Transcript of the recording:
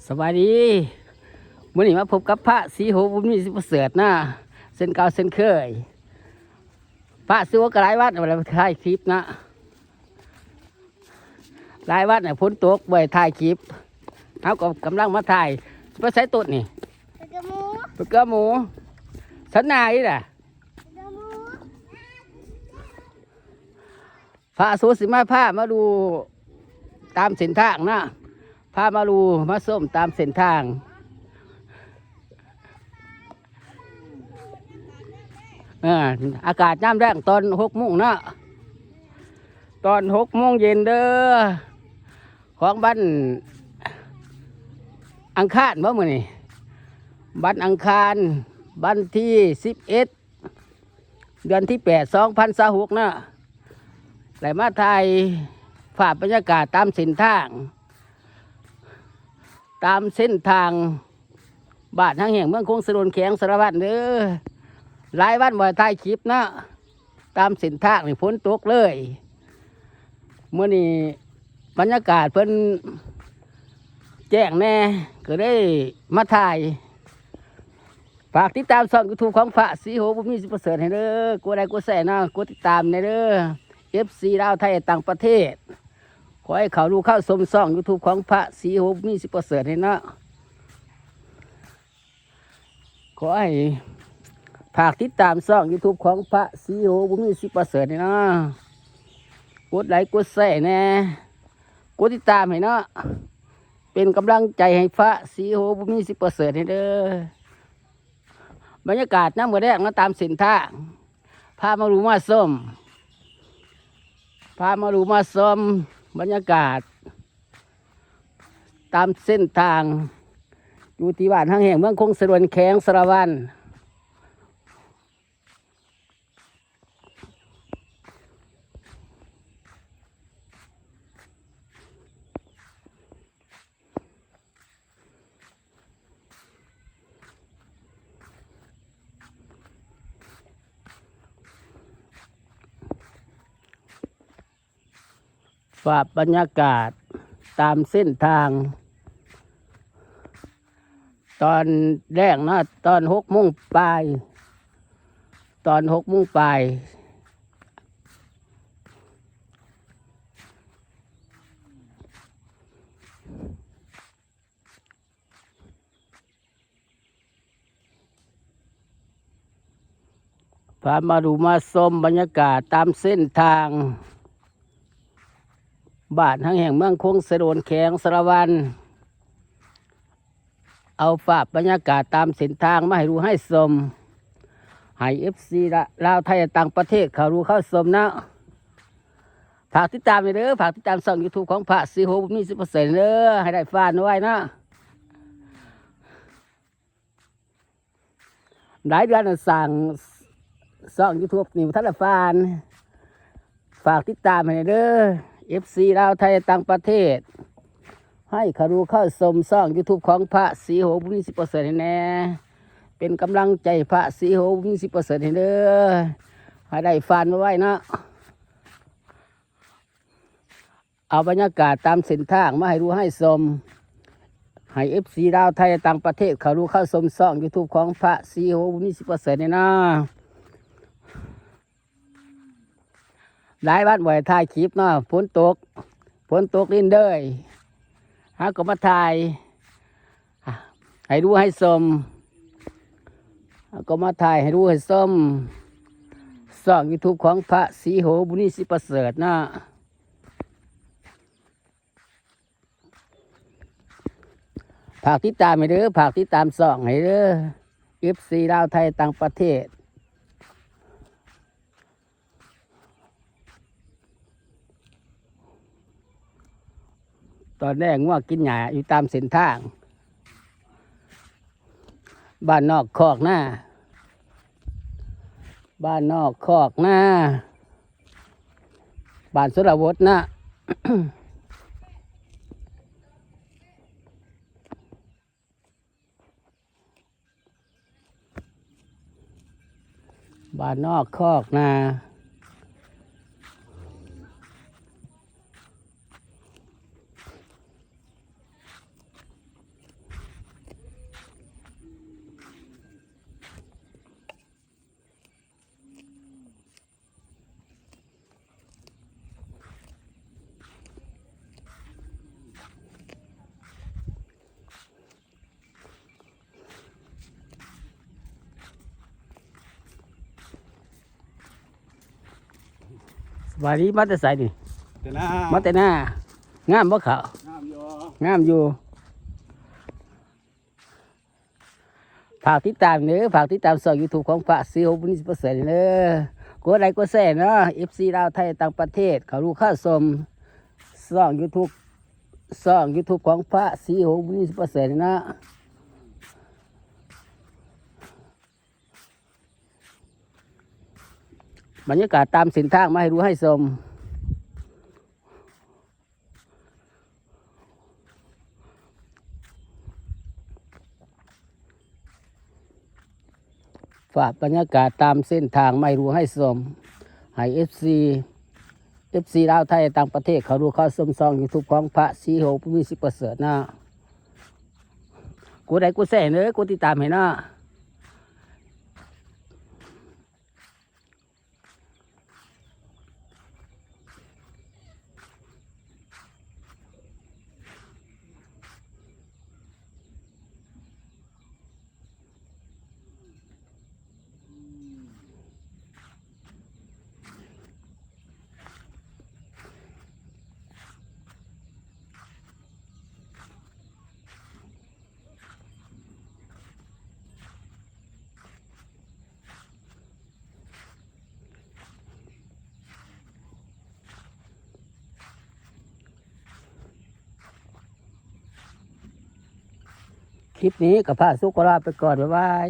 ສະບາຍດີ ມື້ນີ້ມາພົບກັບພະສີໂຫ ບຸນມີ ສິປະເສີດນະ ເຊັ່ນເກົ່າເຊັ່ນເຄີຍ. ພະສີໂຫກໍຫຼາຍວັນແລ້ວບໍ່ໄດ້ຖ່າຍຄລິບນະ ຫຼາຍວັນແລ້ວຝົນຕົກບໍ່ໄດ້ຖ່າຍຄລິບ ເຮົາກໍກຳລັງມາຖ່າຍ. ໄປໃສໂຕດນີ້? ໄປເກືອໝູ ໄປເກືອໝູ ສັນນາອີກລະ ໄປເກືອໝູ. ພະໂສຊິມາພາມາດູຕາມເສັ້ນທາງນະ ພາມາດູມາຊົມຕາມເສັ້ນທາງ. ເອີ ອາກາດຍາມແລງຕອນຫົກໂມງເນາະ ຕອນຫົກໂມງເຢັນເດີ ຂອງວັນອັງຄານບໍມື້ນີ້? ວັນອັງຄານ ວັນທີສິບເອັດ ເດືອນທີແປດ ສອງພັນຊາວຫົກເນາະ ໄດ້ມາຖ່າຍພາບບັນຍາກາດຕາມເສັ້ນທາງ ຕາມເສັ້ນທາງບ້ານຫາງແຫ້ງ ເມືອງຄົງສະໂດນ ແຂວງສາລະວັນເດີ. ຫຼາຍວັນບໍ່ໄດ້ຖ່າຍຄລິບເນາະ ຕາມເສັ້ນທາງນີ້ຝົນຕົກເລີຍ. ມື້ນີ້ບັນຍາກາດເພິ່ນແຈ້ງແດ່ ກໍເລີຍມາຖ່າຍ. ຝາກຕິດຕາມຊ່ອງຢູທູບຂອງພະສີໂຫ ບຸນມີ ສິປະເສີດໃຫ້ເດີ ກົດໄລກົດແຊເນາະ ກົດຕິດຕາມແດ່ເດີ ເອັຟຊີ ລາວ ໄທ ຕ່າງປະເທດ. ຂໍໃຫ້ເຂົ້າດູເຂົ້າຊົມຊ່ອງຢູທູບຂອງພະສີໂຫ ບຸນມີ ສິປະເສີດໃຫ້ເນາະ. ຂໍໃຫ້ຝາກຕິດຕາມຊ່ອງຢູທູບຂອງພະສີໂຫ ບຸນມີ ສິປະເສີດໃຫ້ເນາະ ກົດໄລກົດແຊແດ່ ກົດຕິດຕາມໃຫ້ເນາະ ເປັນກຳລັງໃຈໃຫ້ພະສີໂຫ ບຸນມີ ສິປະເສີດໃຫ້ເດີ. ບັນຍາກາດຍາມມື້ແລງເນາະ ຕາມເສັ້ນທາງ ພາມາດູມາຊົມ ພາມາດູມາຊົມບັນຍາກາດຕາມເສັ້ນທາງ ຢູ່ທີ່ບ້ານຫາງແຫ້ງ ເມືອງຄົງສະໂດນ ແຂວງສາລະວັນ. ພາບບັນຍາກາດຕາມເສັ້ນທາງ ຕອນແລງເນາະ ຕອນຫົກໂມງປາຍ ຕອນຫົກໂມງປາຍ. ພາມາດູມາຊົມບັນຍາກາດຕາມເສັ້ນທາງ ບ້ານຫາງແຫ້ງ ເມືອງຄົງສະໂດນ ແຂວງສາລະວັນ. ເອົາພາບບັນຍາກາດຕາມເສັ້ນທາງມາໃຫ້ດູໃຫ້ຊົມ ໃຫ້ເອັຟຊີລາວ ໄທ ຕ່າງປະເທດເຂົ້າດູເຂົ້າຊົມເນາະ. ຝາກຕິດຕາມແດ່ເດີ ຝາກຕິດຕາມຊ່ອງຢູທູບຂອງພະສີໂຫ ບຸນມີ ສິປະເສີດເດີ ໃຫ້ໄດ້ຟານໄວໆເນາະ. ຫຼາຍເດືອນແລ້ວສ້າງຊ່ອງຢູທູບນີ້ບໍ່ທັນໄດ້ຟານ ຝາກຕິດຕາມໃຫ້ແດ່ເດີ ເອັຟຊີລາວ ໄທ ຕ່າງປະເທດ ໃຫ້ເຂົ້າດູເຂົ້າຊົມຊ່ອງຢູທູບຂອງພະສີໂຫ ບຸນມີ ສິປະເສີດໃຫ້ແດ່ ເປັນກຳລັງໃຈພະສີໂຫ ບຸນມີ ສິປະເສີດໃຫ້ເດີ ໃຫ້ໄດ້ຟານໄວໆເນາະ. ເອົາບັນຍາກາດຕາມເສັ້ນທາງມາໃຫ້ດູໃຫ້ຊົມ ໃຫ້ເອັຟຊີລາວ ໄທ ຕ່າງປະເທດເຂົ້າດູເຂົ້າຊົມຊ່ອງຢູທູບຂອງພະສີໂຫ ບຸນມີ ສິປະເສີດແດ່ເນາະ. ຫຼາຍວັນບໍ່ໄດ້ຖ່າຍຄລິບເນາະ ຝົນຕົກ ຝົນຕົກລິນເດີຍ ເຮົາກໍມາຖ່າຍໃຫ້ດູໃຫ້ຊົມ ເຮົາກໍມາຖ່າຍໃຫ້ດູໃຫ້ຊົມ ຊ່ອງຢູທູບຂອງພະສີໂຫ ບຸນມີ ສິປະເສີດເນາະ. ຝາກຕິດຕາມໃຫ້ເດີ ຝາກຕິດຕາມຊ່ອງໃຫ້ເດີ ເອັຟຊີລາວ ໄທ ຕ່າງປະເທດ. ຕອນແລງງົວກິນຫຍ້າຢູ່ຕາມເສັ້ນທາງ ບ້ານນອກຄອກນາ ບ້ານນອກຄອກນາ ບ້ານຊົນນະບົດນະ. ບ້ານນອກຄອກນາ. ວ່ານີ້ມາແຕ່ໃສນີ້? ແຕ່ນາ ມາແຕ່ນາ. ງາມບໍ່ເຂົ້າ? ງາມຢູ່ ງາມຢູ່. ຝາກຕິດຕາມເດີ ຝາກຕິດຕາມຊ່ອງ YouTube ຂອງພະສີໂຫດບຸນມີ ສິບເປີເຊັນ ເດີ. ກົດໄລກົດແຊເນາະ ເອັຟຊີ ລາວ ໄທ ຕ່າງປະເທດ ເຂົ້າຮູ້ເຂົ້າຊົມຊ່ອງ YouTube ຊ່ອງ YouTube ຂອງພະສີໂຫດບຸນມີ ສິບເປີເຊັນ ເນາະ. ບັນຍາກາດຕາມເສັ້ນທາງມາໃຫ້ດູໃຫ້ຊົມ. ຝາກບັນຍາກາດຕາມເສັ້ນທາງມາໃຫ້ຮູ້ໃຫ້ຊົມ ໃຫ້ເອັຟຊີ ເອັຟຊີ ລາວ ໄທ ຕ່າງປະເທດ ເຂົ້າຮູ້ເຂົ້າຊົມຊ່ອງ YouTube ຂອງພະສີໂຫດບຸນມີ ສິບເປີເຊັນ ເນາະ. ກົດໄລກົດແຊເດີ ກົດຕິດຕາມໃຫ້ເນາະ. ຄລິບນີ້ກໍພະສຸກຂໍລາໄປກ່ອນ ບາຍບາຍ.